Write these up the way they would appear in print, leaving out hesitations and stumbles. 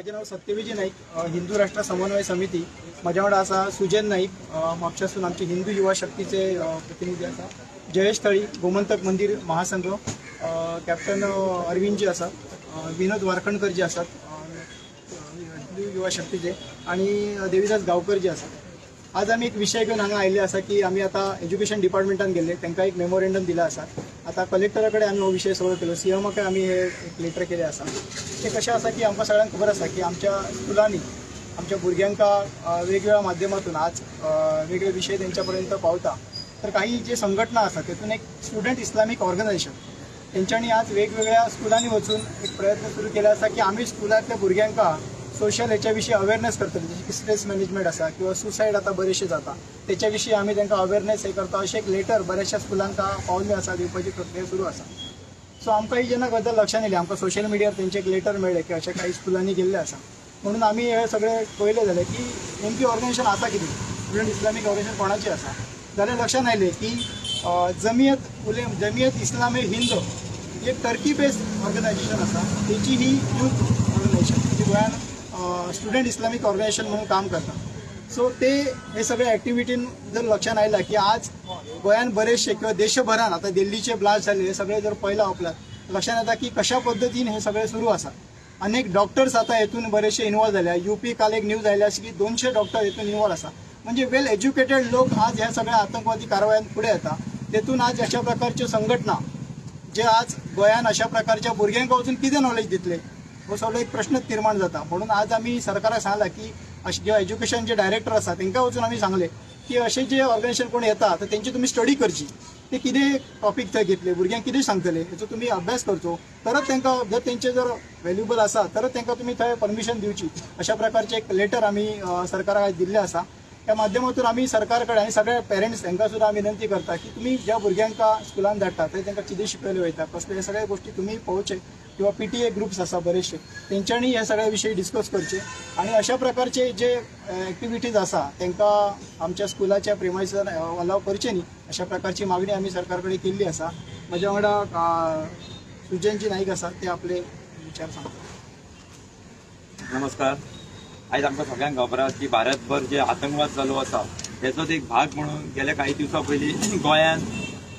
म्हजें नांव सत्यविजय नाईक, हिंदू राष्ट्र समन्वय समिती. म्हज्या वांगडा आसा सुजन नाईक, म्हापशासून आमचे हिंदू युवा शक्तीचे प्रतिनिधी आसा, जयेश थळी, गोमंतक मंदिर महासंघ, कॅप्टन अरविंदजी आसा, विनोद वारखंडकर जे आसात हिंदू युवा शक्तीचे, आनी देवीदास गांवकर जे आसात. आज आमी एक विशय घेवन हांगा आयिल्ले आसा की आमी आतां एज्युकेशन डिपार्टमेंटान गेल्ले, तांकां एक मेमोरेंडम दिला आसा. आतां कलेक्टरा कडेन आमी हो विशय सगळो केलो, सीएमा कडेन आमी हे एक लेटर केलें आसा. तें कशें आसा की आमकां सगळ्यांक खबर आसा की आमच्या स्कुलांनी आमच्या भुरग्यांक वेगवेगळ्या माध्यमातून आज वेगळे विशय तेंच्या पर्यंत पावता. तर काही जे संघटना आसा तेतून एक स्टुडंट इस्लामीक ऑर्गनायझेशन तेंच्यांनी आज वेगवेगळ्या स्कुलांनी वचून एक प्रयत्न सुरू केला आसा की आमी स्कुलांतल्या भुरग्यांक सोशल हेच्या विशीं अवेरनेस करतले, जशें की स्ट्रेस मॅनेजमेंट आसा किंवा सुसायड आतां बरेचशे जाता तेच्या विशीं आमी तांकां अवेरनेस हे करता. अशें एक लेटर बऱ्याचशा स्कुलांक पावल्लें आसा, दिवपाची प्रक्रिया सुरू आसा. सो आमकां ही जेन्ना गजाल लक्षांत येयली, आमकां सोशल मिडियार तेंचें एक लेटर मेळ्ळें की अशें काही स्कुलांनी गेल्लें आसा, म्हणून आमी हे सगळें पळयलें जालें की नेमकी ऑर्गनायझेशन आसा कितें, स्टुडंट इस्लामीक ऑर्गनायझेशन कोणाचें आसा. जाल्यार लक्षांत आयलें की जमियत इस्लामी हिंद ही एक टर्की बेस्ड ऑर्गनायझेशन आसा, तेची ही यूथ ऑर्गनायझेशन जी गोंयांत स्टुडंट इस्लामीक ऑर्गनायझेशन म्हणून काम करता. सो ते हे सगळे एक्टिविटीन जर लक्षांत आयलां की आज गोंयांत बरेचशे किंवा देशभरान आतां दिल्लीचे ब्लास्ट जाले हे सगळे जर पळयला उपरांत लक्षांत येता की कशा पद्दतीन हे सगळे सुरू आसा. अनेक डॉक्टर्स आतां हेतून बरेचशे इन्वॉल्व जाल्या. युपी काल एक न्यूज आयल्या अशी की 200 डॉक्टर हेतून इन्वॉल्व आसा. म्हणजे वेल एज्युकेटेड लोक आज ह्या सगळ्या आतंकवादी कारवायांत फुडें येता. तेतून आज अशा प्रकारच्यो संघटना जे आज गोंयांत अशा प्रकारच्या भुरग्यांक वचून कितें नॉलेज दितले हो सगळो एक प्रश्नच निर्माण जाता. म्हणून आज आमी सरकाराक सांगलां की अशें जे एज्युकेशन जे डायरेक्टर आसा तांकां वचून आमी सांगलें की अशें जे ऑर्गनायझेशन कोण येता तर तेंची तुमी स्टडी करची, ते कितें टॉपीक थंय घेतले, भुरग्यांक कितें सांगतले हेचो तुमी अभ्यास करचो, तरच तांकां जर तेंचे जर व्हॅल्युबल आसा तरच तांकां तुमी थंय परमिशन दिवची. अशा प्रकारचें एक लेटर आमी सरकाराक आयज दिल्लें आसा. त्या माध्यमातून आमी सरकार कडेन आनी सगळे पेरंट्स तांकां सुद्दां आमी विनंती करता की तुमी ज्या भुरग्यांक स्कुलान धाडटा थंय तांकां कितें शिकयलें वयता कसले हे सगळे गोश्टी तुमी पळोवचे किंवा PTA groups आसा बरेचशे तेंच्यांनी हे सगळे विशय डिस्कस करचे आनी अशा प्रकारचे जे एक्टिविटीज आसा तांकां आमच्या स्कुलाच्या प्रिमायसान अलाव करचे न्ही अशा प्रकारची मागणी आमी सरकार कडेन केल्ली आसा. म्हज्या वांगडा सुजनजी नाईक आसा, ते आपले विचार सांगतात. नमस्कार. आयज आमकां सगळ्यांक खबर आसा की भारतभर जे आतंकवाद चालू आसा तेचोच एक भाग म्हणून गेल्या काही दिवसां पयलीं गोंयांत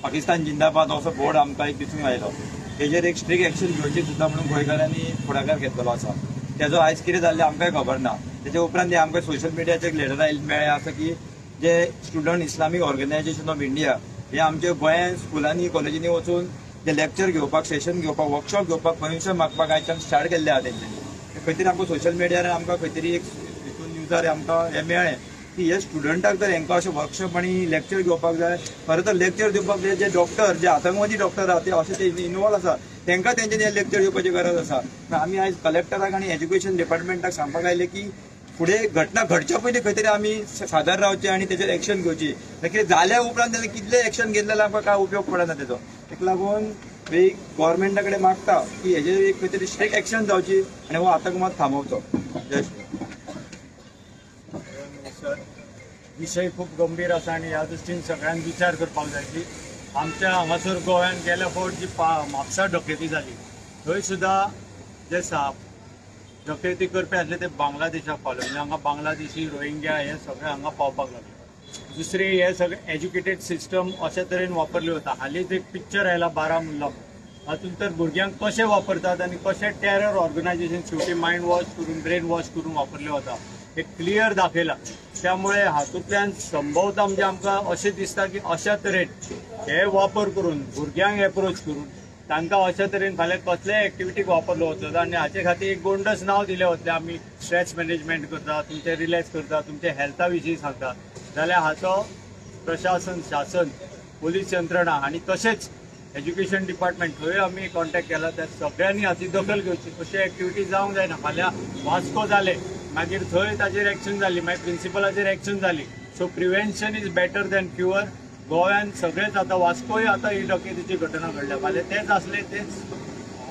पाकिस्तान जिंदाबाद असो बोर्ड आमकां एक दिसूंक आयलो. तेजेर एक स्ट्रिक्ट एक्शन घेवची सुद्दां म्हणून गोंयकारांनी फुडाकार घेतलेलो आसा. तेजो आयज कितें जाल्लें आमकांय खबर ना. तेच्या उपरांत आमकां सोशल मिडियाचेर एक लेटर आयिल्लें मेळ्ळें आसा की जे student Islamic organisation of India हे आमच्या गोंयांत स्कुलांनी कॉलेजींनी वचून जे लेक्चर घेवपाक, सेशन घेवपाक, वर्कशॉप घेवपाक परमिशन मागपाक आयच्यान स्टार्ट केल्लें आसा तेंच्यांनी. खंय तरी आमकां सोशल मिडियार आमकां खंय तरी एक हितून न्यूजार आमकां हें मेळ्ळें की हे स्टुडंटाक जर हेंकां अशें वर्कशॉप आनी लेक्चर घेवपाक जाय, खरें तर लेक्चर दिवपाक जाय जे डॉक्टर, जे आतंकवादी डॉक्टर आसा ते अशे ते इनवॉल्व आसा तांकां तेंच्यांनी हें लेक्चर दिवपाची गरज आसा. आमी आयज कलेक्टराक आनी एज्युकेशन डिपार्टमेंटाक सांगपाक आयले की फुडें घटना घडच्या पयलीं खंय तरी आमी सादर रावचें आनी तेचेर एक्शन घेवची. कितें जाल्या उपरांत तेणें कितलें एक्शन घेतलें जाल्यार आमकां काय उपयोग पडना तेचो. ताका लागून एक गव्हर्मेंटा कडेन मागता की हेजेर एक खंय तरी स्ट्रिक्ट एक्शन जावची आनी हो आतंकवाद थांबोवचो. जय श्री. सर, विशय खूब गंभीर आसा आनी ह्या दृश्टीन सगळ्यांक विचार करपाक जाय की आमच्या हांगासर गोंयांत गेल्या फावट जी म्हापसा डकेती जाली थंय सुद्दां जे डकेती करपी आसले ते बांगलादेशाक पावले. म्हणजे हांगा बांगलादेशी, रोहिंग्या हे सगळे हांगा पावपाक लागले. दुसरी हे सगळे एज्युकेटेड सिस्टम अशे तरेन वापरले वता. हालींच एक पिक्चर आयला बारामुल्ला, हातूंत तर भुरग्यांक कशे वापरतात आनी कशे टेरर ऑर्गनायझेशन शेवटी मायंड वॉश करून, ब्रेन वॉश करून वापरले वता हे क्लियर दाखयला. त्यामुळे हातूंतल्यान संभवता म्हणजे आमकां अशें दिसता की अशा तरेन हे वापर करून भुरग्यांक एप्रोच करून तांकां अशा तरेन फाल्यां कसलेय एक्टिविटीक वापरलो वतलो आनी हाचे खातीर एक गोंडस नांव दिलें वतलें. आमी स्ट्रेस मॅनेजमेंट करता, तुमचें रिलॅक्स करता, तुमच्या हेल्था विशीं सांगता, जाल्यार हाचो प्रशासन, शासन, पोलीस यंत्रणा आनी तशेंच एज्युकेशन डिपार्टमेंट थंय आमी कॉन्टॅक्ट केला त्या सगळ्यांनी हाची दखल घेवची. अशी एक्टिविटी जावंक जायना. फाल्यां वास्को जालें मागीर थंय ताजेर एक्शन जाली, मागीर प्रिंसिपलाचेर एक्शन जाली. So prevention is better than cure. गोव्यान सगळेच आतां वास्कोय आतां ही डकेतीची घटना घडल्या, फाल्यां तेच आसले तेच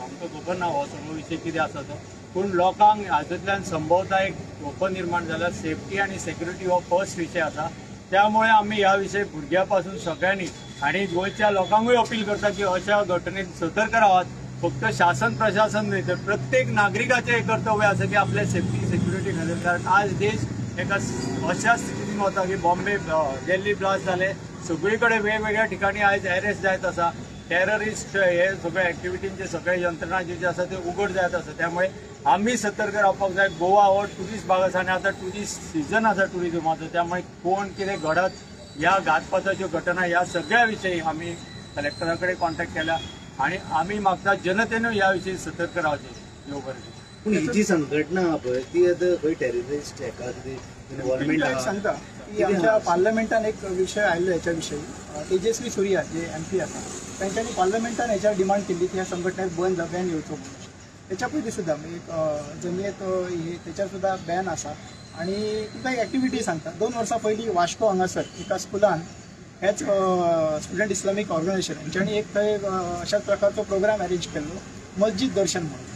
आमकां खबर ना हो सगळो विशय कितें आसा तो. पूण लोकांक हातूंतल्यान संभवता एक धोको निर्माण जाला. सेफ्टी आनी सेक्युरिटी हो फर्स्ट विशय आसा. त्यामुळे आमी ह्या विशय भुरग्यां पासून सगळ्यांनी आनी गोंयच्या लोकांकूय अपील करता की अशा घटनेत सतर्क रावात. फक्त शासन प्रशासन न्हय तर प्रत्येक नागरिकाचें हें कर्तव्य आसा की आपल्या सेफ्टी सेक्युरिटी खातीर, कारण आज देश एका अशा स्थितीन वता की बॉम्बे दिल्ली ब्लास्ट जाले, सगळी कडेन वेगवेगळ्या ठिकाणी आयज अरेस्ट जायत आसा, टेररिस्ट हे सगळे एक्टिविटींचे सगळे यंत्रणा जी आसा ते उघड जायत आसा. त्यामुळे आमी सतर्क रावपाक जाय. गोवा हो ट्युरिस्ट भाग आसा आनी आतां ट्युरिस्ट सिजन आसा ट्युरिजमाचो, त्यामुळे कोण कितें घडत ह्या घातपाताच्यो घटना ह्या सगळ्या विशयी आमी कलेक्टरा कडेन कॉन्टॅक्ट केला आनी आमी मागता जनतेनूय ह्या विशयी सतर्क रावचें. देव बरें करूं. पूण ही जी संघटना आहा पळय ती आतां खंय टेररिस्ट हेका कितें इन्वॉल्वमेंट एक सांगता की आमच्या पार्लमेंटान एक विशय आयिल्लो हेच्या विशयी, तेजस्वी सूर्या जे एमपी आसा तेंच्यांनी पार्लमेंटान हेच्यार डिमांड केल्ली की ह्या संघटनेक बंद बॅन येवचो म्हणून. तेच्या पयलीं सुद्दां एक जमियत हे तेच्यार सुद्दां बॅन आसा. आनी तुमकां एक एक्टिविटी सांगता, 2 वर्सां पयलीं वास्को हांगासर एका स्कुलान हेच स्टुडंट इस्लामीक ऑर्गनायझेशन हेंच्यांनी एक थंय अशाच प्रकारचो प्रोग्राम अरेंज केल्लो, मस्जिद दर्शन म्हणून.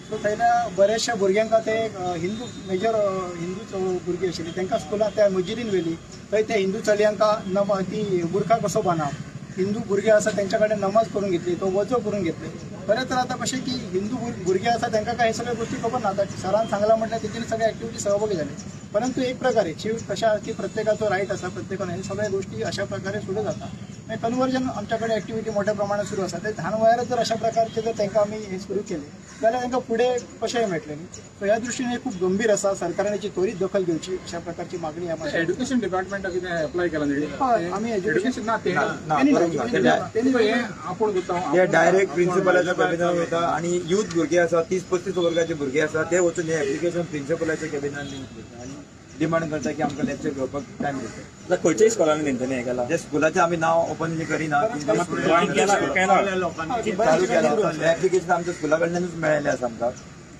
सो थंयल्या बऱ्याचशा भुरग्यांक ते हिंदू मेजर हिंदू भुरगीं आशिल्ली तांकां स्कुलांत त्या मस्जिदीन व्हेली, थंय त्या हिंदू चलयांका ती बुरखा कसो बांदप, हिंदू भुरगे आसा तेंच्या कडेन नमाज करून घेतली, तो वजो करून घेतले. खरें तर आतां कशें की हिंदू भुरगे आसा तांकां काय हे सगळ्यो गोष्टी खबर ना. आतां सरान सांगलां म्हटल्यार तेजेर सगळे एक्टिविटी सहभागी जाले, परंतु एक प्रकारे शिव कशा की प्रत्येकाचो रायट आसा, प्रत्येकान हे सगळ्या गोष्टी अशा प्रकारे सुरू जाता. मागीर कन्वर्जन आमच्या कडेन एक्टिविटी मोठ्या प्रमाणात सुरू आसा. ते ल्हान वयार जर अशा प्रकारचे जर तांकां आमी हे सुरू केले जाल्यार तांकां फुडें कशें मेळटलें न्ही. सो ह्या दृश्टीन हे खूब गंभीर आसा, सरकारान हेची त्वरीत दखल घेवची अशा प्रकारची मागणी आसा. एज्युकेशन डिपार्टमेंटाक कितें एप्लाय केलां? हय, आमी एज्युकेशन ना ते डायरेक्ट प्रिन्सिपलाच्या कॅबिनान वयता आनी यूथ भुरगे आसा 30-35 वर्गाचे भुरगे आसा ते वचून हे एप्लिकेशन प्रिन्सिपलाच्या कॅबिनान आनी डिमांड करता की आमकां लेक्चर घेवपाक टायम दिता. खंयच्याय स्कुलांनी तेंच्यांनी हें केलां? जे स्कुलाचें आमी नांव ओपनली करिना, चालू केलां एप्लिकेशन आमच्या स्कुला कडल्यानूच मेळ्ळेलें आसा आमकां.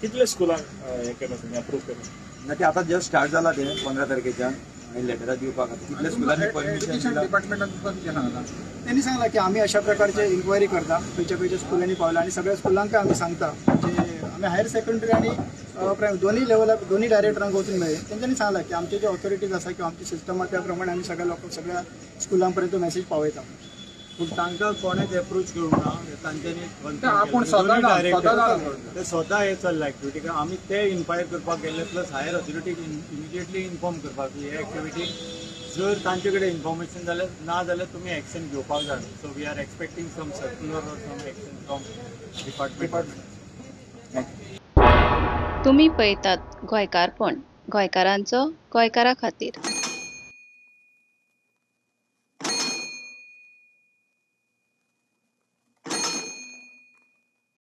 कितले स्कुलांक हें केलां तुमी अप्रूव केलां? ना ते आतां जस्ट स्टार्ट जाला ते 15 तारखेच्यान आनी लेटरां दिवपाक आतां कितल्या स्कुलांनी परमिशन डिपार्टमेंटान कितें सांगलां? त्यांनी सांगलां की आमी अशा प्रकारचे इन्क्वायरी करता खंयच्या खंयच्या स्कुलांनी पावला आनी सगळ्या स्कुलांकय आमी सांगता, म्हणजे आमी हायर सेकंडरी आनी प्रायमरी दोन्ही लेवलाक दोन्ही डायरेक्टरांक वचून मेळ्ळे. तेंच्यांनी सांगलां की आमचे जे ऑथॉरिटीज आसा किंवा आमची सिस्टम आसा त्या प्रमाणे आमी सगळ्या लोकांक सगळ्या स्कुलां पर्यंत मॅसेज पावयता. पूण तांकां कोणेच एप्रोच करूंक ना, तांच्यांनी आपूण ते स्वता हे चल्ला एक्टिविटी, आमी ते इन्क्वायर करपाक गेले प्लस हायर ऑथॉरिटीक इमिजिएटली इन्फॉर्म करपाक की हे एक्टिविटी जर तांचे कडेन इन्फॉर्मेशन जाल्यार ना जाल्यार तुमी एक्शन घेवपाक जाय. So we are expecting some circular or some action from department. तुमी पळयतात गोंयकारपण, गोंयकारांचो गोंयकारा खातीर.